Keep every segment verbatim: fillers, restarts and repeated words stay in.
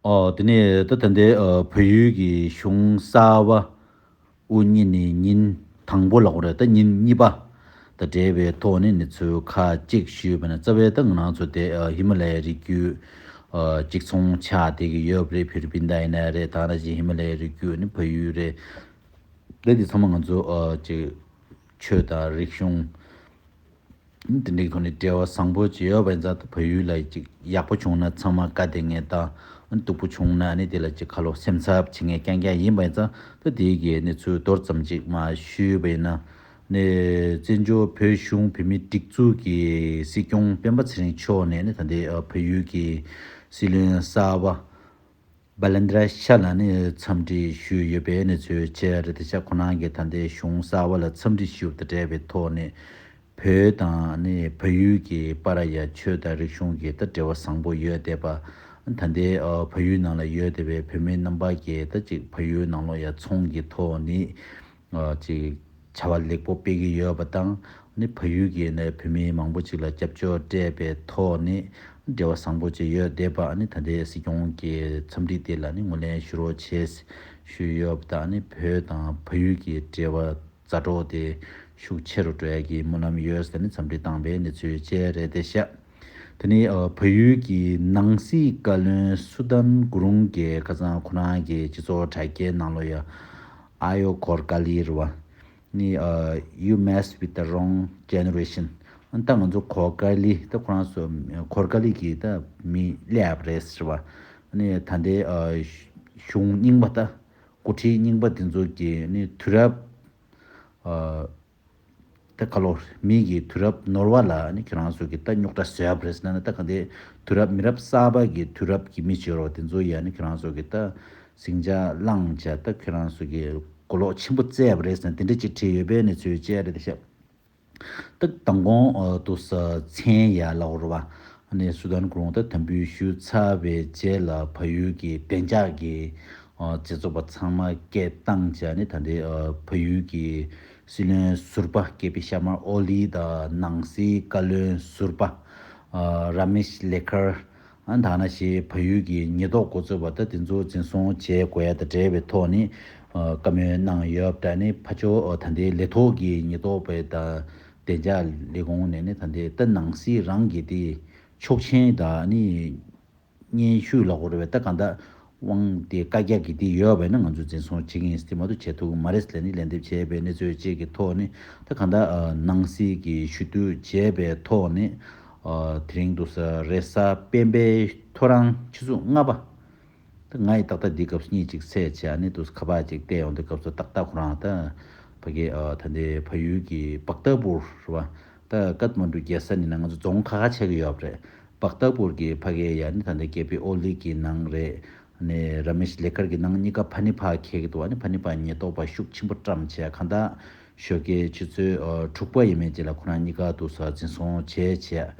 ཨོ། དེ་ནས་ད་ད་ལྟའི་ཨ་བལ་ཡུལ་གྱི་གཞུང་གསར་པ་དབུ་བརྙེས་ནས་ཉིན་དང་པོ་ལབ་དགོས་རེད། ད་ཉིན་གཉིས་པ་དང་འབྲེལ་བའི་ཐོག་ནས་གནས་ཚུལ་ཁག་ཅིག་ཞུས་པ་ན། རྩ་བའི་ད་ང་རང་ཚོ་དེ་ཨ་ཧི་མ་ལ་ཡའི་རི་རྒྱུད་ཨ་གཅིག་མཚུངས་ཆགས་བསྡད་ཀྱི་ཡོད་པ་རེད། ཕི་ལི་པིན་ད་ཡིན་ན་རེད། ད་ནང་བཞིན་ཧི་མ་ལ་ཡའི་རི་རྒྱུད་ནི་བལ་ཡུལ་རེད། ད་དེ་ཚང་མ་ང་ཚོ་ཨ་ཅིག་ཆོས་དང་རིག་གཞུང་དེ་འདྲའི་ཐོག་ནས་འབྲེལ་བ་བཟང་པོ་ཅིག་ཡོད་པ་ཡིན་ཙང་། ད་བལ་ཡུལ་ལ་ཅིག་ཡག་པོ་བྱུང་ན་ཚང་མ་དགའ་བདེ་ངེས་དང་། སྡུག་པོ་བྱུང་ན་ནི་དེ་ལ་ཅིག་ཁ་ལོ་སེམས་འཚབ་བྱེད་མཁན་རྐྱང་རྐྱང་ཡིན་པ་ཡིན་ཙང་། ད་དེའི་གི་གནས་ཚུལ་མདོར་ཙམ་ཅིག་མར་ཞུས་པ་ཡིན་ན། ནས་བཙན་བྱོལ་བོད་གཞུང་བོད་མིའི་སྒྲིག་འཛུགས་ཀྱི་སྲིད་སྐྱོང་སྤེན་པ་ཚེ་རིང་མཆོག་ནས་ནི་ད་ལྟའི་ཨ་བལ་ཡུལ་གྱི་སྲིད་བློན་གསར་པ་བྷ་ལན་དྲ་ཤ་ལ་ནི་འཚམས་འདྲི་ཞུས་ཡོད་པའི་གནས་ཚུལ་བཅས་རེད། དེ་ཤ་ཁོ་རང་གིས་ད་ལྟའི་གཞུང་གསར་པ་ལ་འཚམས་འདྲི་ཞུས་པ་དང་འབྲེལ་བའི་ཐོག་ནས། བོད་དང་ནི་བལ་ཡུལ་གྱི་བར་ཡ་ཆོས་དང་རིག་གཞུང་གི་ད་འབྲེལ་བ་བཟང་པོ་ཡོད་བསྡད་པ། ད་ལྟའི་ཨ་བལ་ཡུལ་ནང་ལ་ཡོད་བསྡད་པའི་བོད་མི་རྣམ་པ་གིས་ད་ཅིག་བལ་ཡུལ་ནང་ལོགས་ཡ་ཚོང་གི་ཐོག་ནས་ཨ་ཅིག་བྱ་བ་ལེགས་པོ་སྤེལ་གྱི་ཡོད་པ་དང་། ནི་བལ་ཡུལ་གྱི་ནི་བོད་མི་མང་པོ་ཅིག་ལ་རྒྱབ་སྐྱོར་སྤྲད་པའི་ཐོག་ནས་འབྲེལ་བ་བཟང་པོ་ཅིག་ཡོད་བསྡད་པ། ནི་ད་ལྟའི་སྲིད་སྐྱོང་གི་འཚམས་འདྲི་དེ་ལ་ནི་ངོས་ལེན་ཞུ་རོགས་བྱེད་ཞུས་ཡོད་པ་དང་། ནི་བོད་དང་བལ་ཡུལ་གྱི་འབྲེལ་བ་མཛའ་གྲོགས་དེ་ཤུགས་ཆེ་རུ་འགྲོ་ཡ་གི་སྨོན་ལམ་ཡོད་ཟེར་ནས་འཚམས་འདྲི་བཏང་པའི་གནས་ཚུལ་བཅས་རེད་དེ་ཤག་དེ་ནས་ཨ་བལ་ཡུལ་གྱི་ནང་སྲིད་བཀའ་བློན་སུ་དཱན་གུ་རུང་གིས་ཁ་སང་ཁོ་རང་གི་སྤྱི་ཚོགས་དྲ་རྒྱའི་ནང་ལོགས་ཡ། ཨ་ཡོ་གོར་ཀ་ལི་རེད་བ། ནི་ཨ་You mess with the wrong generation. ཨ་ད་ང་ཚོ་གོར་ཀ་ལི་ད་ཁོ་རང་ཚོ་གོར་ཀ་ལི་གི་ད་མི་སླེབས་རེད་ཟེར་བ། ནི་ད་ལྟའི་ཨ་གཞུང་རྙིང་པ་ད་འགོ་ཁྲིད་རྙིང་པ་དེ་ཚོ་གི་ནི་དུས་རབས་ཨ་ད་ཁ་ལོ་མི་གི་དུས་རབས་ནོར་བ་ལ་ནི་ཁྱེད་རང་ཚོ་གི་ད་རྙོག་དྲ་བཟོས་པ་རེད་ཟེར་ན། ད་ག་འདི་དུས་རབས་མི་རབས་གསར་པ་གི་དུས་རབས་ཀྱི་མི་བྱོས་རོགས་དེ་ཚོ་ཡ་ནི་ཁྱེད་རང་ཚོ་གི་ད་ཟིང་ཆ་བསླངས་བྱས། ད་ཁྱེད་རང་ཚོ་གི་གོ་ལོག་ཆེན་པོ་བཙལ་བ་རེད་ཟེར་ན་དེ་འདྲ་ཅིག་བྲིས་ཡོད་པའི་གནས་ཚུལ་བཅས་རེད་དེ་ཤག་ད་མདང་དགོང་ཨ་དུ་ས་མཚན་ཡ་ལ་འོར་བ་ནས་སུ་དཱན་གུ་རུང་ད་དམ་འབུལ་ཞུས་ཚར་བའི་རྗེས་ལ་བལ་ཡུལ་གྱི་བདེ་འཇགས་ཀྱི་ཨ་རྗེས་ཚོགས་པ་ཚང་མ་སྐད་བཏང་བྱས་ནས། ད་ལྟའི་ཨ་བལ་ཡུལ་གྱི་སྲིད་བློན་ཟུར་པ་ཀེ་པི་ཤར་མ་ཨོ་ལི་དང་ནང་སྲིད་བཀའ་བློན་ཟུར་པ་ཨ་ར་མེཤ་ལེ་ཁར། ཨ་ད་ནང་བཞིན་བལ་ཡུལ་གྱི་ཉེན་རྟོག་འགོ་གཙོ་པ་ད་དེ་ཚོ་འཛིན་བཟུང་བྱེད་དགོས་ཡ་དང་འབྲེལ་བའི་ཐོག་ནས་ཨ་བཀའ་མོལ་གནང་ཡོད་པ་འདྲ། ནི་ཕར་ཕྱོགས་ཨ་ད་ལྟའི་ལས་ཐོག་གི་ཉེན་རྟོག་པའི་ད་བདེ་འཇགས་ལས་ཁུངས་ནས་ནི་ད་ལྟའི་ད་ནང་སྲིད་རང་གི་དེ་ཆོག་མཆན་དང་ནི་སྙན་ཞུ་ལ་འོར་བའི་ད་གང་ལྟར་དབང་དེ་བཀའ་རྒྱ་གི་དེ་ཡོད་པས་ན་ང་ཚོས་འཛིན་བཟུང་བྱེད་ཀྱི་ཡིན་ཟེར་དེ་མ་གཏོགས་བྱེད་ཐུབ་ཀྱི་མ་རེད་ཟེར་ནས་ལན་འདེབས་བྱས་པའི་གནས་ཚུལ་བཅས་ཀྱི་ཐོག་ནས། ད་གང་ལྟར་ཨ་ནང་སྲིད་ཀྱི་ཞུ་གཏུག་བྱས་པའི་ཐོག་ནས་ཨ་དེ་རིང་དུ་ས་རེས་གཟའ་སྤེན་པའི་ཐོ་རངས་ཆུ་ཚོད་ལྔ་པ། ད་ང་ཡི་ཏག་ཏག་འདི་སྐབས་སུ་གཉིད་ཅིག་སད་བྱས། ཨ་ནི་དུ་ཁ་པར་ཅིག་བལྟས་ཡོང་དུས་སྐབས་སུ་ཏག་ཏག་ཁོ་རང་ད་ཕ་གི་ཨ་ད་ལྟའི་བལ་ཡུལ་གྱི་བག་ཏ་པུར་རེད་བ། ད་ཀཏ་མན་ཌུ་རྒྱལ་ས་ནས་ན་ང་ཚོ་རྫོང་ཁ་ཁ་ཆགས་ཀྱི་ཡོད་པ་རེད། བག་ཏ་པུར་གྱི་ཕ་གི་ཡ་ནི་ད་ལྟའི་ཀེ་པི་ཨོ་ལི་གི་ནང་རེད། ནས་ར་མེཤ་ལེ་ཁར་གྱི་ནང་གཉིས་ཀ་ཕ་ནི་པ་འཁེལ་གྱི་འདུག་ཨ་ནི་ཕ་ནི་པ་ཉེན་རྟོག་པ་ཤུགས་ཆེན་པོ་བཀྲམ་བྱས། གང་ལྟར་ཞོགས་ཀའི་ཆུ་ཚོད་ཨ་དྲུག་པ་ཡས་མས་ཅིག་ལ་ཁོ་རང་གཉིས་ཀ་དུ་ས་འཛིན་བཟུང་བྱས་བྱས།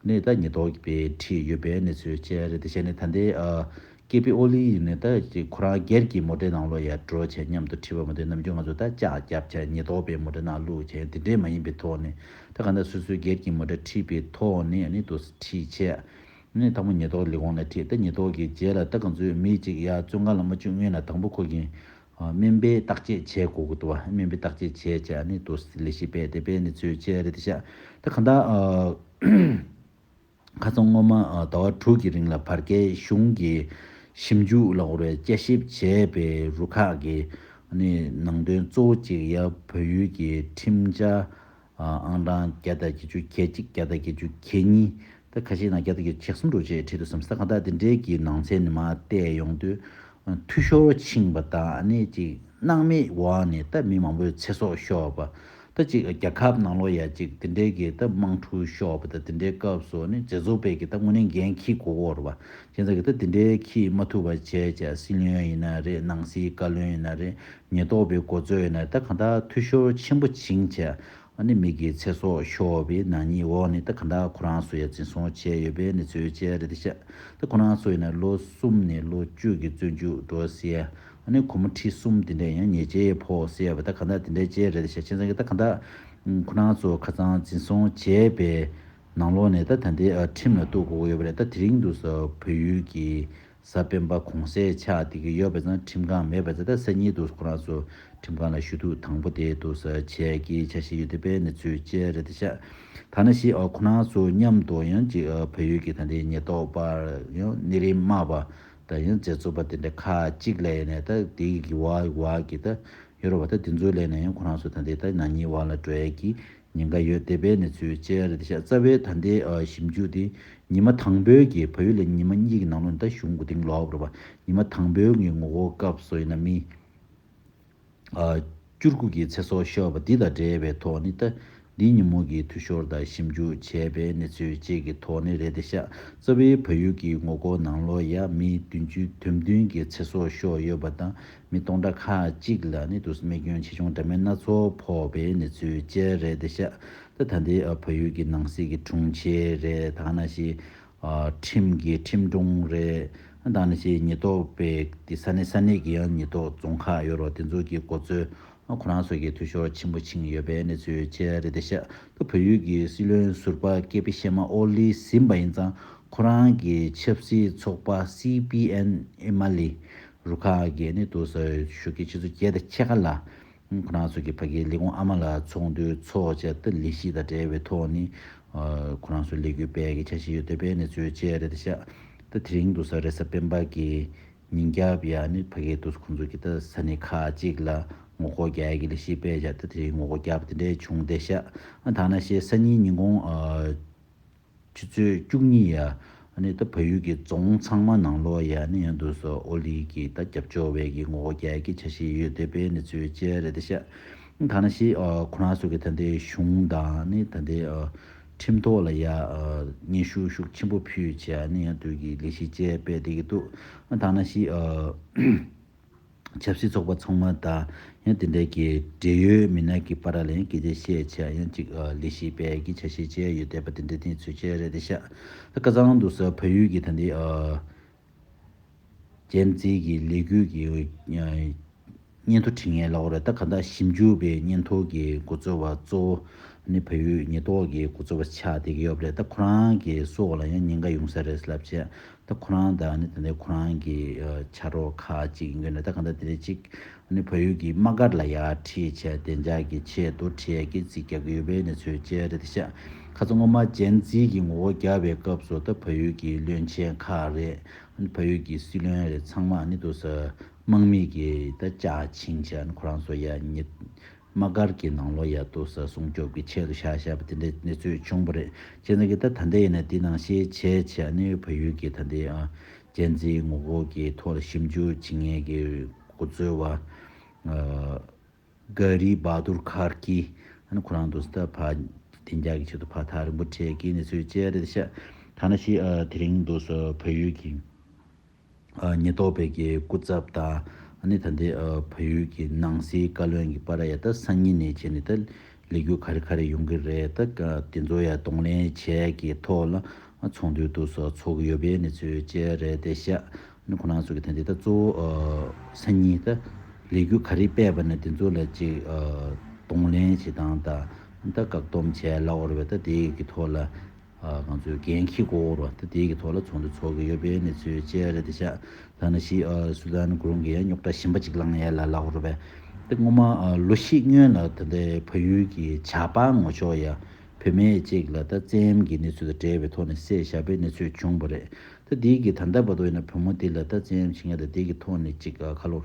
ནས་ད་ཉེན་རྟོག་པས་ཁྲིད་ཡོད་པའི་གནས་ཚུལ་བཅས་རེད། དེ་བྱས་ནས་ད་ལྟའི་ཨ་ཀེ་པི་ཨོ་ལི་ཡིན་ནས་ད་ཅིག་ཁོ་རང་སྒེར་གྱི་མོ་ཊའི་ནང་ལོགས་ཡར་འགྲོ་བྱས་མཉམ་དུ་ཁྲིད་པ་མ་གཏོགས། ནམ་རྒྱུན་ང་ཚོ་ད་ལྕག་བརྒྱབ་བྱས་ཉེན་རྟོག་པའི་མོ་ཊའི་ནང་བླུགས་བྱས་དེ་འདྲས་མ་ཡིན་པའི་ཐོག་ནས། ད་གང་ལྟར་སོ་སོའི་སྒེར་གྱི་མོ་ཊ་ཁྲིད་པའི་ཐོག་ནས་ཨ་ནི་དུ་ཁྲིད་བྱས། ནས་དང་པོ་ཉེན་རྟོག་ལས་ཁུངས་ལ་ཁྲིད། ད་ཉེན་རྟོག་གི་རྗེས་ལ་ད་གང་ཚོད་མི་གཅིག་ཡར་བཙོན་ཁང་ལ་མ་བཅུག་སྔོན་ལ་དང་པོ་ཁོ་གིས་ཨ་སྨན་པའི་བརྟག་དཔྱད་བྱེད་དགོས་ཀྱི་འདུག་བ། སྨན་པའི་བརྟག་དཔྱད་བྱས་བྱས་ཨ་ནི་དུ་ལས་གཞི་སྤེལ་ཏེ་སྤེལ་གནས་ཚུལ་བཅས་རེད་དེ་ཤག་ད་གང་ལྟར་ཨ་ཁ་སང་སྔོན་མ་ཨ་ཟླ་བ་དྲུག་གི་རིང་ལ་བར་བརྒལ་གཞུང་གིས་ཞིབ་འཇུག་ལ་འོར་བའི་དཔྱད་ཞིབ་བྱས་པའི་རུ་ཁག་གི་ནི་ནང་དོན་གཙོ་བོ་གཅིག་ཡ་བལ་ཡུལ་གྱི་ཁྲིམས་འཆར་ཨ་ཨང་གྲངས་བརྒྱ་དང་བརྒྱད་ཅུ་གྱ་གཅིག་བརྒྱ་དང་བརྒྱད་ཅུ་གྱ་གཉིས། ད་ཁ་ཤས་ནང་བརྒྱ་དང་བརྒྱད་ཅུ་གྱ་གསུམ་འགྲོ་བྱས་ཁྲིད་དུ་བསམ་ས། གང་ལྟར་དེ་འདྲའི་གི་ནང་ཚན་ནི་མར་བལྟས་ཡོང་དུས་འཐུས་ཤོར་ཕྱིན་པ་དང་ཨ་ནི་ཅིག་སྣང་མེད་འོག་ནས་ད་མི་མང་པོའི་ཚེ་སྲོག་ཤོར་བ། ད་ཅིག་རྒྱལ་ཁབ་ནང་ལོགས་ཡ་ཅིག་དེ་འདྲའི་གི་ད་དམག་འཁྲུག་ཤོར་བ་དང་། དེ་འདྲའི་སྐབས་སུ་ནི་རྗེས་ཚོགས་པས་གི་ད་དངོས་གནས་འགན་འཁྱེར་དགོས་ཀྱི་ཡོད་རེད་བ། བྱས་ཙང་གི་ད་དེ་འདྲའི་འཁྱེར་མ་ཐུབ་པ་བྱས་བྱས་སྲིད་བློན་ཡིན་ན་རེད། ནང་སྲིད་བཀའ་བློན་ཡིན་ན་རེད། ཉེན་རྟོག་པའི་འགོ་གཙོ་ཡིན་ན་རེད། ད་གང་ལྟར་འཐུས་ཤོར་ཆེན་པོ་ཕྱིན་བྱས། ཨ་ནི་མི་གི་ཚེ་སྲོག་ཤོར་བའི་ནག་ཉེས་འོག་ནས་ད་གང་ལྟར་ཁོ་རང་ཚོ་ཡ་འཛིན་བཟུང་བྱས་ཡོད་པའི་གནས་ཚུལ་བཅས་རེད་དེ་ཤག་ད་ཁོ་རང་ཚོ་ཡིན་ན་ལོ་གསུམ་ནས་ལོ་བཅུ་གི་བཙོན་འཇུག་འགྲོ་སྲིད། ཨ་ནི་སྒོར་མོ་ཁྲི་གསུམ་དེ་འདྲ་ཡང་ཉེས་ཆད་ཕོག་སྲིད་པ། ད་གང་ལྟར་དེ་འདྲ་བཅས་རེད་དེ་ཤག་བྱས་ཙང་གི་ད་གང་ལྟར་ཁོ་རང་ཚོ་ཁ་སང་འཛིན་བཟུང་བྱས་པའི་ནང་ལོགས་ནས་ད་ད་ལྟའི་ཨ་ཁྲིམས་ལ་གཏུག་དགོས་ཀྱི་ཡོད་པ་རེད། ད་དེ་རིང་དུ་ས་བལ་ཡུལ་གྱི་ གཟའ་སྤེན་པ་གུང་སེང་ཆགས་བསྡད་ཀྱི་ཡོད་པ་ཙང་ཁྲིམས་ཁང་མེད་པ་ཙང་ད་སང་ཉིན་དུ་ཁོ་རང་ཚོ་ཁྲིམས་ཁང་ལ་ཞུ་གཏུག་དང་པོ་དེ་དུ་ས་བྱས་ཀྱི་འཆར་གཞི་ཡོད་དེ་པའི་གནས་ཚུལ་བཅས་རེད་དེ་ཤག་ཐ་ན་ཤི་ཨ་ཁོ་རང་ཚོ་མཉམ་དུ་ཡང་ཅིག་ཨ་བལ་ཡུལ་གྱི་ད་ལྟའི་ཉེན་རྟོག་པ་ཡང་གནས་རིམ་དམའ་བ་དང་ཡང་མཛད་གཙོ་པ་དེ་འདྲ་ཁག་ཅིག་ལ་ཡིན་ནས་ད་དེ་གི་བ་བ་གི་ད་ཡོད་རེད་བ། ད་དེ་ཚོ་ལ་ཡིན་ན་ཡང་ཁོ་རང་ཚོ་ད་ལྟའི་ད་ན་ནིང་བར་ལ་འགྲོ་ཡས་ཀྱི་ཉེན་ཁ་ཡོད་དེ་པའི་གནས་ཚུལ་བཅས་རེད་དེ་ཤག་རྩ་བའི་ད་ལྟའི་ཨ་ཞིབ་འཇུག་དེ་ཉི་མ་དང་པོའི་གི་བལ་ཡུལ་ལ་ཉི་མ་གཉིས་ཀྱི་ནང་ལོགས་ད་གཞུང་གི་སྟེང་ལོག་རེད་བ། ཉི་མ་དང་པོའི་གི་ངོ་རྒོལ་སྐབས་སུ་ཡིན་ན་མི་ཨ་བཅུ་དགུ་གི་ཚེ་སྲོག་ཤོར་བ་འདི་དང་འབྲེལ་བའི་ཐོག་ནས་ད་འདིའི་ཉིན་མོ་གི་འཐུས་ཤོར་དང་ཞིབ་འཇུག་བྱས་པའི་གནས་ཚུལ་བཅས་ཀྱི་ཐོག་ནས་རེད་དེ་ཤག་རྩ་བའི་བལ་ཡུལ་གྱི་ངོ་རྒོལ་ནང་ལོགས་ཡ་མི་བདུན་ཅུ་དོན་བདུན་གྱི་ཚེ་སྲོག་ཤོར་ཡོད་པ་དང་མི་སྟོང་ཕྲག་ཁག་ཅིག་ལ་ནི་དུ་རྨས་སྐྱོན་ཆེ་ཆུང་འདྲ་མིན་སྣ་ཚོགས་ཕོག་པའི་གནས་ཚུལ་བཅས་རེད་དེ་ཤག་ད་ད་ལྟའི་ཨ་བལ་ཡུལ་གྱི་ནང་སྲིད་ཀྱི་དྲུང་ཆེ་རེད། ད་ག་ནང་བཞིན་ཨ་ཁྲིམས་ཀྱི་ཁྲིམས་དྲུང་རེད། ད་ག་ནང་བཞིན་ཉེན་རྟོག་པའི་དེ་ས་གནས་ས་གནས་ཀྱི་ཡང་ཉེན་རྟོག་རྫོང་ཁག་ཡོད་རོགས་དེ་ཚོ་གི་འགོ་གཙོས་ཨ་ཁོ་རང་ཚོ་གི་འཐུས་ཤོར་ཆེན་པོ་ཕྱིན་ཡོད་པའི་གནས་ཚུལ་བཅས་རེད་དེ་ཤག་ད་བལ་ཡུལ་གྱི་སྲིད་བློན་ཟུར་པ་ཀེ་པི་ཤེ་མ་ཨོ་ལི་ཟིན་པ་ཡིན་ཙང་ཁོ་རང་གི་ཆབ་སྲིད་ཚོགས་པ་སི་པི་ཨེན་ཨེ་མ་ལི་རུ་ཁག་གི་ནི་དུ་ས་ཞོགས་ཀྱི་ཆུ་ཚོད་བརྒྱད་དང་ཕྱེད་ཀ་ལ། ཁོ་རང་ཚོ་གི་ཕ་གིའི་ལས་ཁུངས་ཨ་མ་ལགས་ཚོགས་འདུ་ཚོགས་བྱས་ཏེ་ལས་གཞི་དང་འབྲེལ་བའི་ཐོག་ནས་ཁོ་རང་ཚོ་ལས་འགུལ་སྤེལ་གྱི་འཆར་གཞི་ཡོད་དེ་པའི་གནས་ཚུལ་བཅས་རེད་ཤག་ད་དེ་རིང་དུ་ས་རེས་གཟའ་སྤེན་པ་གི་ཉིན་རྒྱབ་ཡ་ནི་ཕ་གིའི་དུ་ཁོང་ཚོ་གི་ད་ས་གནས་ཁག་ཅིག་ལ་ངོ་རྒོལ་རྒྱག་ཡ་གི་ལས་གཞི་སྤེལ་བྱས་ད་དེ་རིང་ངོ་རྒོལ་རྒྱབ་དེ་འདྲས་བྱུང་བསྡད་ཤག་ཨ་ད་ནང་བཞིན་སང་ཉིན་ཉིན་གུང་ཨ། ཆུ་ཚོད་བཅུ་གཉིས་ཡ། ཨ་ནི་ད་བལ་ཡུལ་གྱི་རྫོང་ཚང་མ་ནང་ལོགས་ཡ་ནི་ཡང་དུ་སོ་ཨོ་ལི་གི་ད་རྒྱབ་སྐྱོར་བས་ཀྱི་ངོ་རྒོལ་རྒྱག་གི་འཆར་གཞི་ཡོད་དེ་པའི་གནས་ཚུལ་བཅས་རེད་དེ་ཤག་ད་ནང་བཞིན་ཨ་ཁོ་རང་ཚོ་གི་ད་ལྟའི་གཞུང་དང་ནི་ད་ལྟའི་ཨ་ཁྲིམས་ཐོག་ལ་ཡ་ཨ་སྙན་ཞུ་ཤུགས་ཆེན་པོ་ཕུལ་བྱས་ནི་ཡང་དུ་གི་ལས་གཞི་བཅས་སྤེལ་བསྡད་ཀྱི་འདུག་ད་ནང་བཞིན་ཨ། ཆབ་སྲིད་ཚོགས་པ་ཚང་མ་དང་ཡང་དེ་འདྲའི་གི་འབྲེལ་ཡོད་མི་སྣ་གི་བར་ལ་ཡང་སྐད་ཆ་བཤད་བྱས་ཡང་ཅིག་ལས་གཞི་སྤེལ་གྱི་འཆར་གཞི་བཅས་ཡོད་བསྡད་པ་དེ་འདྲའི་གནས་ཚུལ་བཅས་རེད་དེ་ཤག་ད་ཁ་སང་དུ་ས་བལ་ཡུལ་གྱི་ད་འདི་ཇན་ཛི་གི་ལས་འགུལ་གྱི་སྙན་ཐོ་བྲིས་མཁན་ལབ་དགོས་རེད། ད་ག་ད་ཞིབ་འཇུག་པའི་སྙན་ཐོ་གི་འགོ་གཙོ་བ་གཙོ་བོ་ནི་བལ་ཡུལ་ཉེན་རྟོག་གི་འགོ་གཙོ་བ་ཆགས་བསྡད་ཀྱི་ཡོད་པ་རེད། ད་ཁོ་རང་གི་སྲོག་ལ་ཡང་ཉེན་ཁ་ཡོང་ས་རེད་ལབ་བྱས། ད་ཁོ་རང་དང་ནི་ད་ནི་ཁོ་རང་གི་ཆ་རོགས་ཁག་ཅིག་ཡིན་དགོས་ན་ད་གང་ལྟར་དེ་འདྲ་ཅིག་ནི་བལ་ཡུལ་གྱི་དམག་སྒར་ལ་ཡར་ཁྲིད་བྱས་བདེ་འཇགས་ཀྱི་ཆེད་དུ་ཁྲིད་ཀྱི་རྩིས་རྒྱག་གི་ཡོད་པའི་གནས་ཚུལ་བཅས་རེད་ཤག་ཁ་སང་སྔོན་མ་ཇན་ཛི་གི་ངོ་རྒོལ་རྒྱག་པའི་སྐབས་སུ་ད་བལ་ཡུལ་གྱི་བློན་ཆེན་ཁག་རེད། བལ་ཡུལ་གྱི་སྲིད་བློན་རེད་ཚང་མ་ནི་དུ་ས་དམག་མི་གི་ད་ལྕགས་བྱིན་བྱས་ཁོ་རང་ཚོ་ཡ་ཉེ་དམག་སྒར་གྱི་ནང་ལོགས་ཡ་ཏོག་ཙམ་སྲུང་སྐྱོབ་ཀྱི་ཆེད་དུ་བཞག་བཞག་པ་དེ་འདྲའི་གནས་ཚུལ་བྱུང་བ་རེད། བྱས་ཙང་གི་ད་ད་ལྟ་ཡིན་ན་དེ་ནང་བཞིན་བྱས་བྱས་ནས་བལ་ཡུལ་གྱི་ད་ལྟའི་ཨ་ཇན་ཛི་ངོ་རྒོལ་གྱི་ཐོག་ལ་ཞིབ་འཇུག་བྱེད་མཁན་གྱི་འགོ་གཙོ་བ་ཨ་གྷ་རི་བྷ་དུར་ཁར་ཀི་ཨ་ནི་ཁོ་རང་དུ་ད་ཕ་བདེ་འཇགས་ཀྱི་ཆེད་དུ་ཕ་ཐག་རིང་པོ་བྲལ་གྱི་གནས་ཚུལ་བཅས་རེད་ཤག་ཐ་ན་ཤི་ཨ་དེ་རིང་དུ་སོ་བལ་ཡུལ་གྱི། ཉེན་རྟོག་པའི་གི་སྐུ་ཚབ་དང་ཨ་ནི་ད་ལྟའི་བལ་ཡུལ་གྱི་ནང་སྲིད་བཀའ་བློན་གྱི་བར་ཡ་ད་སང་ཉིན་ནས་བྱས་ནས་ད་ལས་འགུལ་ག་རེ་ག་རེ་ཡོང་གི་རེད། ད་དེ་ཚོ་ཡ་གདོང་ལེན་བྱས་ཀྱི་ཐོག་ལ་ཚོགས་འདུ་དུ་སོགས་ཚོགས་ཀྱི་ཡོད་པའི་གནས་ཚུལ་བཅས་རེད་དེ་ཤག་ཨ་ནི་ཁོ་རང་ཚོ་གི་ད་ལྟའི་ད་གཙོ་བོ་སང་ཉིན་ད་ལས་འགུལ་ག་རེ་སྤེལ་བ་ན་དེ་ཚོ་ལ་ཅིག་གདོང་ལེན་བྱེད་སྟངས་དང་ད་བཀག་སྡོམ་བྱས་ལབ་དགོས་རེད་པས། ད་དེའི་གི་ཐོག་ལ། ང་ཚོས་འགན་འཁྱེར་དགོས་རེད་པ། ད་དེའི་གི་ཐོག་ལ་ཚོགས་འདུ་ཚོགས་ཀྱི་ཡོད་པའི་གནས་ཚུལ་བཅས་རེད་དེ་ཤག་ད་ནང་བཞིན་སུ་དཱན་གུ་རུང་གི་ཡང་རྙོག་དྲ་གཞན་པ་ཅིག་ལངས་ཡ་ལ་ལབ་དགོས་རེད་པས། ད་སྔོན་མ་ལོ་ཤས་སྔོན་ལ་ད་ལྟའི་བལ་ཡུལ་གྱི་ཇག་པ་ངོ་ཅོག་ཡ་བུད་མེད་ཅིག་ལ་ད་བཙན་གྱི་གནས་ཚུལ་དང་འབྲེལ་བའི་ཐོག་ནས་བསད་བཞག་པའི་གནས་ཚུལ་བྱུང་བ་རེད། ད་དེའི་གི་ད་ལྟ་བར་དུ་ཡིན་ན་བུ་མོ་དེ་ལ་ད་བཙན་བྱིན་ཡ་དང་དེའི་གི་ཐོག་ནས་ཅིག་ཁ་ལོ།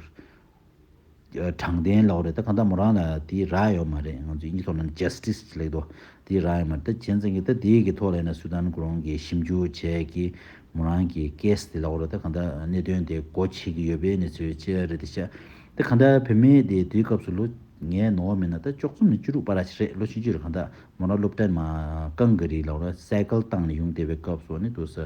དྲང་བདེན་ལབ་རེད། ད་གང་ལྟར་མོ་རང་ལ་དེའི་རག་ཡོད་མ་རེད། ང་ཚོ་དབྱིན་ཇི་ཐོག་ནས་ཇ་སི་ཊི་སི་ལབ་དོ། དེའི་རག་ཡོད་མ་རེད། ད་བྱས་ཙང་གི་ད་དེའི་གི་ཐོག་ལ་ཡིན་ན་སུ་དཱན་གུ་རུང་གི་ཞིབ་འཇུག་བྱས་ཀྱི་མོ་རང་གི་ཀེ་སི་དེ་ལབ་རེད། ད་གང་ལྟར་གནད་དོན་དེ་སྒོ་ཕྱེ་གི་ཡོད་པའི་གནས་ཚུལ་བཅས་རེད་དེ་ཤག་ད་གང་ལྟར་བུད་མེད་དེ་དེའི་སྐབས་སུ་ལོ་ངའི་ནོར་བ་མིན་ན་ད་བཅུ་གསུམ་ནས་བཅུ་དྲུག་བར་ཞིག་རེད། ལོ་ཆུང་ཆུང་རེད། གང་ལྟར་མོ་རང་སློབ་གྲྭ་མ་ཀང་ག་རི་ལབ་རེད། སའི་ཀལ་བཏང་ནས་ཡོང་བསྡད་པའི་སྐབས་སུ་ནི་དུ་ས་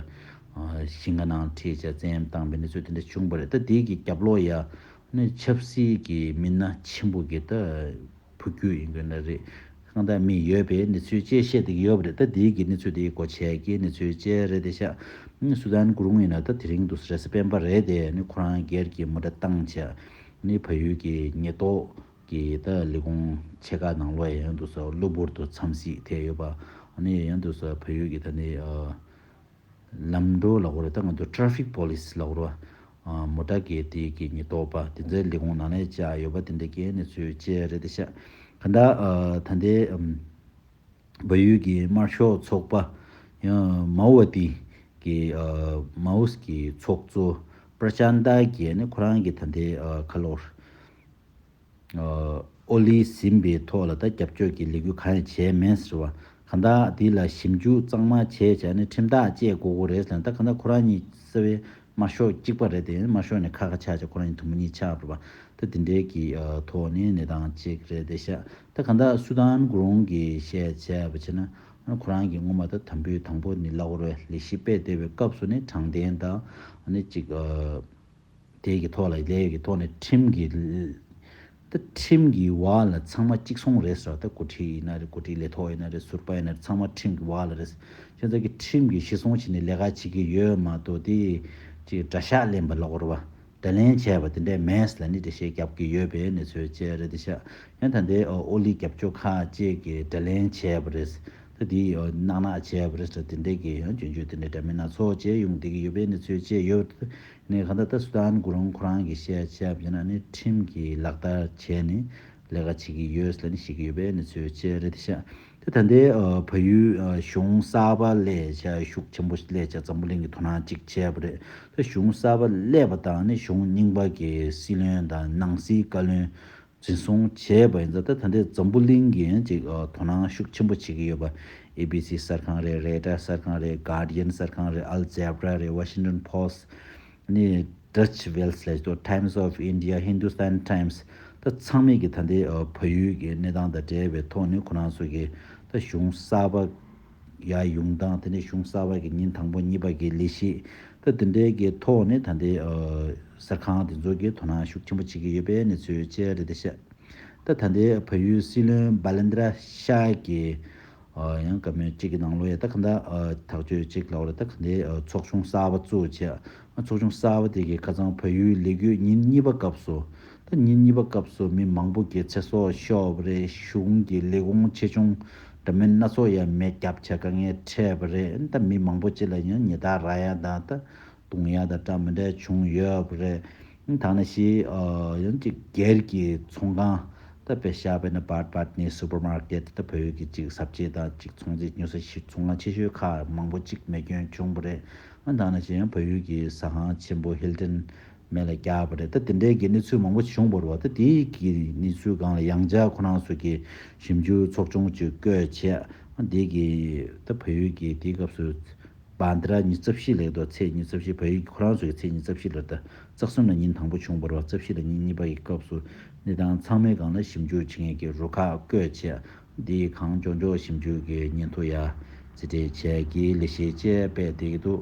ཞིང་ཁ་ནང་ཁྲིད་བྱས་བཙན་བཏང་པའི་གནས་ཚུལ་དེ་འདྲ་བྱུང་བ་རེད། ད་དེའི་གི་རྒྱབ་ལོགས་ཡ། ནི་ཆབ་སྲིད་ཀྱི་མི་སྣ་ཆེན་པོ་གི་ད་བུ་རྒྱུད་ཡིན་དགོས་ན་རེད། གང་ལྟར་མི་ཡོད་པའི་གནས་ཚུལ་བཅས་བཤད་བསྡད་ཀྱི་ཡོད་པ་རེད། ད་དེའི་གི་གནས་ཚུལ་དེའི་སྒོ་ཕྱེ་གི་གནས་ཚུལ་བཅས་རེད་དེ་ཤག་ནི་སུ་དཱན་གུ་རུང་ཡིན་ན་ད་དེ་རིང་དུ་རེས་གཟའ་སྤེན་པ་རེད་དེ་ནི་ཁོ་རང་སྒེར་གྱི་མོ་ཊ་བཏང་བྱས་ནི་བལ་ཡུལ་གྱི་ཉེན་རྟོག་གི་ད་ལས་ཁུངས་ཆེ་ཁག་ནང་ལོགས་ཡང་དུ་ས་གློ་བུར་དུ་འཚམས་གཟིགས་ཐེབས་ཡོད་པ། ནི་ཡང་དུ་ས་བལ་ཡུལ་གྱི་ད་ནི། ལམ་འགྲོ་ལབ་དགོས་རེད། ད་ང་ཚོ་ཊ་ར་ཕིག་པོ་ལི་སི་ལབ་དགོས་རེད། ཨ་མོ་ཊ་གི་དེ་གི་ཉེན་རྟོག་པ་དེ་ཚོའི་ལས་ཁུངས་ནང་ནས་བཅར་ཡོད་པ་དེ་འདྲ་གི་གནས་ཚུལ་བཅས་རེད་ཤག་ག་ད་ཨ་ད་ལྟའི་ཨམ་བལ་ཡུལ་གྱི་དམར་ཤོག་ཚོགས་པ་ཡང་མའོ་ཝ་ཏི་གི་ཨ་མའོ་སི་གི་ཚོགས་གཙོ་པྲ་ཅན་ཏཱ་གིས་ནི་ཁོ་རང་གི་ད་ལྟའི་ཨ་ཁ་ལོར། ཨོ་ལི་ཟིན་པའི་ཐོག་ལ་ད་རྒྱབ་སྐྱོར་གྱི་ལས་འགུལ་གང་ཡང་བྱས་མེད་ཟེར་བ། གང་ལྟར་དེ་ལ་ཞིབ་འཇུག་གཙང་མ་བྱས་བྱས་ནས་ཁྲིམས་ཐག་བཅད་དགོས་ཀྱི་རེད་ཟེར་ན། ད་གང་ལྟར་ཁོ་རང་གཉིས་རྩ་བའི་དམར་ཤོག་གཅིག་པ་རེད་དེ། དམར་ཤོག་ནས་ཁ་ཁ་ཆགས་ཆགས་ཁོ་རང་གཉིས་དུ་མ་གཉིས་ཆགས་པ། ད་དེ་འདྲའི་གི་ཐོག་ནས་གནས་སྟངས་གཅིག་རེད་དེ་ཤག་ད་གང་ལྟར་སུ་དཱན་གུ་རུང་གིས་བཤད་བྱས་པ་བྱས་ན། ཁོ་རང་གིས་སྔོན་མ་ད་དམ་འབུལ་དང་པོ་ནི་ལབ་དགོས་རེད། ལས་གཞི་སྤེལ་བསྡད་པའི་སྐབས་སུ་ནི་དྲང་བདེན་དང་ཨ་ནི་གཅིག་དེ་གི་ཐོག་ལ་ལས་ཀྱི་ཐོག་ནས་ཁྲིམས་ཀྱི་ད་ཁྲིམས་ཀྱི་འོག་ལ་ཚང་མ་གཅིག་མཚུངས་རེད་ཟེར། ད་འགོ་ཁྲིད་ཡིན་ན་རེད། འགོ་ཁྲིད་ལས་ཐོག་ཡིན་ན་རེད། ཟུར་པ་ཡིན་ན་རེད། ཚང་མ་ཁྲིམས་ཀྱི་འོག་ལ་རེད། བྱས་ཙང་གི་ཁྲིམས་ཀྱི་གཞི་བཟུང་བྱས་ནས་ལས་ཀ་བྱེད་ཀྱི་ཡོད་མ་གཏོགས་དེ་ཅིག་གྲྭ་ཤག་ལེན་པ་ལབ་དགོས་རེད་བ། དགྲ་ལན་བྱས་པ་དེ་འདྲས་མེད་ལབ་ནས་འགྲེལ་བཤད་རྒྱབ་ཀྱི་ཡོད་པའི་གནས་ཚུལ་བཅས་རེད་དེ་ཤག་ཡང་ད་ལྟའི་ཨོ་ལི་རྒྱབ་སྐྱོར་ཁག་ཅིག་གིས་དགྲ་ལན་བྱས་པ་རེད། ད་དེ་ནག་ནག་བྱས་པ་རེད་ཟེར། དེ་འདྲས་ཀྱི་ཡང་སྐྱོན་བརྗོད་དེ་འདྲས་འདྲ་མིན་སྣ་ཚོགས་བྱས་ཡོང་བསྡད་ཀྱི་ཡོད་པའི་གནས་ཚུལ་བཅས་ཡོད། ནས་གང་ལྟར་ད་སུ་དཱན་གུ་རུང་ཁོ་རང་གིས་བཤད་བྱས་པ་ཡིན་ན་ནི་ཁྲིམས་ཀྱི་ལག་བསྟར་བྱས་ནས་ལས་ཀ་བྱེད་ཀྱི་ཡོད་ལབ་ནས་བཤད་ཀྱི་ཡོད་པའི་གནས་ཚུལ་བཅས་རེད་ཤག་ད་ད་ལྟའི་ཨ་བལ་ཡུལ་ཨ་གཞུང་གསར་པ་སླེབས་བྱས་ཤུགས་ཆེན་པོ་སླེབས་བྱས་འཛམ་བུ་གླིང་གི་དོ་སྣང་གཅིག་བྱས་པ་རེད། ད་གཞུང་གསར་པ་སླེབས་པ་དང་ནི་གཞུང་རྙིང་པ་གི་སྲིད་བློན་དང་ནང་སྲིད་བཀའ་བློན་འཛིན་བཟུང་བྱས་པ་ཡིན་ཙང་། ད་ད་ལྟའི་འཛམ་བུ་གླིང་གིས་ཡང་ཅིག་ཨ་དོ་སྣང་ཤུགས་ཆེན་པོ་བྱེད་ཀྱི་ཡོད་པ། ཨེ་བི་སི་གསར་ཁང་རེད། རོའི་ཊར་གསར་ཁང་རེད། གཱར་ཌི་ཡན་གསར་ཁང་རེད། ཨལ་ཇེ་ར་རེད། ཝ་ཤིང་ཊོན་པོ་སི་ཊི། ནི་ཌ་ཅི་ཝེལ་ལས་ཏོ་ཊའིམ་སི་ཨོཕ་ཨིན་ཌི་ཡ། ཧིན་དུ་སྟན་ཊའིམ་སི། ད་ཚང་མས་ཀྱི་ད་ལྟའི་ཨ་བལ་ཡུལ་གྱི་གནས་སྟངས་དང་འབྲེལ་བའི་ཐོག་ནས་ཁོ་རང་ཚོ་གི་ད་གཞུང་གསར་པ་ཡར་ཡོང་སྟངས། དེ་ནས་གཞུང་གསར་པ་གི་ཉིན་དང་པོ་གཉིས་པ་གི་ལས་གཞི། ད་དེ་འདྲའི་གི་ཐོག་ནས་ད་ལྟའི་ཨ་གསར་ཁང་དེ་ཚོ་གི་དོ་སྣང་ཤུགས་ཆེན་པོ་བྱེད་ཀྱི་ཡོད་པའི་གནས་ཚུལ་བཅས་རེད་དེ་ཤག་ད་ད་ལྟའི་བལ་ཡུལ་སྲིད་བློན་བྷ་ལེན་དྲ་ཤཱ་གིས་ཨ་ཡང་བཀའ་མོལ་གཅིག་གི་ནང་ལོགས་ཡ་ད་ག་འདྲ་ཨ་ཐག་གཅོད་ཅིག་ལབ་རེད། ད་ག་འདྲའི་ཨ་ཚོགས་ཆུང་གསར་པ་བཙུགས་བྱས། ཨ་ཚོགས་ཆུང་གསར་པ་དེ་གིས་ཁ་སང་བལ་ཡུལ་ལས་འགུལ་ཉིན་གཉིས་པ་སྐབས་སུ། ད་ཉིན་གཉིས་པ་སྐབས་སུ་མི་མང་པོ་གི་ཚེ་སྲོག་ཤོར་བ་རེད། གཞུང་གི་ལས་ཁུངས་ཆེ་ཆུང་འདྲ་མིན་སྣ་ཚོགས་ཡ་མེ་བརྒྱབ་བྱས་དཀའ་ངལ་འཕྲད་པ་རེད། ད་མི་མང་པོ་ཅིག་ལ་ཡང་ཉེན་བརྡ་རག་ཡ་དང་ད་རྡུང་ཡ་དང་འདྲ་མི་འདྲ་བྱུང་ཡོད་པ་རེད། ད་ནང་བཞིན་ཨ་ཡང་ཅིག་སྒེར་གྱི་ཚོང་ཁང་། ད་དཔེ་བཞག་པ་ཡིན་ན་བར་བར་ནི་སུ་པར་མར་ཀེཊ། ད་བལ་ཡུལ་གྱི་ཅིག་ཟ་ཆས་དང་ཅིག་ཚོང་རྫས་ཉོ་ས་ཞིག་ཚོང་ཁང་ཆེ་ཤོས་ཁག་མང་པོ་ཅིག་མེ་སྐྱོན་བྱུང་བ་རེད། ཨ་ད་ནང་བཞིན་ཡང་བལ་ཡུལ་གྱི་ཟ་ཁང་ཆེན་པོ་ཧིལ་ཊོན་མེ་ལ་བརྒྱབ་པ་རེད། ད་དེ་འདྲའི་གི་གནས་ཚུལ་མང་པོ་བྱུང་བ་རེད་བ། ད་དེའི་གི་གནས་ཚུལ་སྒང་ལ་ཡང་བསྐྱར་ཁོ་རང་ཚོ་གི་ཞིབ་འཇུག་ཚོགས་ཆུང་ཅིག་བསྐོས་བྱས། ཨ་དེ་གི་ད་བལ་ཡུལ་གྱི་དེའི་སྐབས་སུ། བྷ་དྲ་ཉི་ཤུ་རྩ་བཞི་ལབ་དུས། ཚེས་ཉི་ཤུ་རྩ་བཞི། བལ་ཡུལ་ཁོ་རང་ཚོ་གི་ཚེས་ཉི་ཤུ་རྩ་བཞི་ལ་ད་རྩ་གསུམ་ལ་ཉིན་དང་པོ་བྱུང་བ་རེད་བ། རྩ་བཞི་ལ་ཉིན་གཉིས་པ་ཡི་སྐབས་སུ་གནས་སྟངས་ཚང་མའི་སྒང་ལ་ཞིབ་འཇུག་བྱེད་མཁན་གྱི་རུ་ཁག་བསྐོས་བྱས། འདི་གང་མགྱོགས་མགྱོགས་ཞིབ་འཇུག་གི་སྙན་ཐོ་ཡ་རྩིས་སྤྲད་བྱས་ཀྱི་ལས་གཞི་བཅས་སྤེལ་བསྡད་ཀྱི་འདུག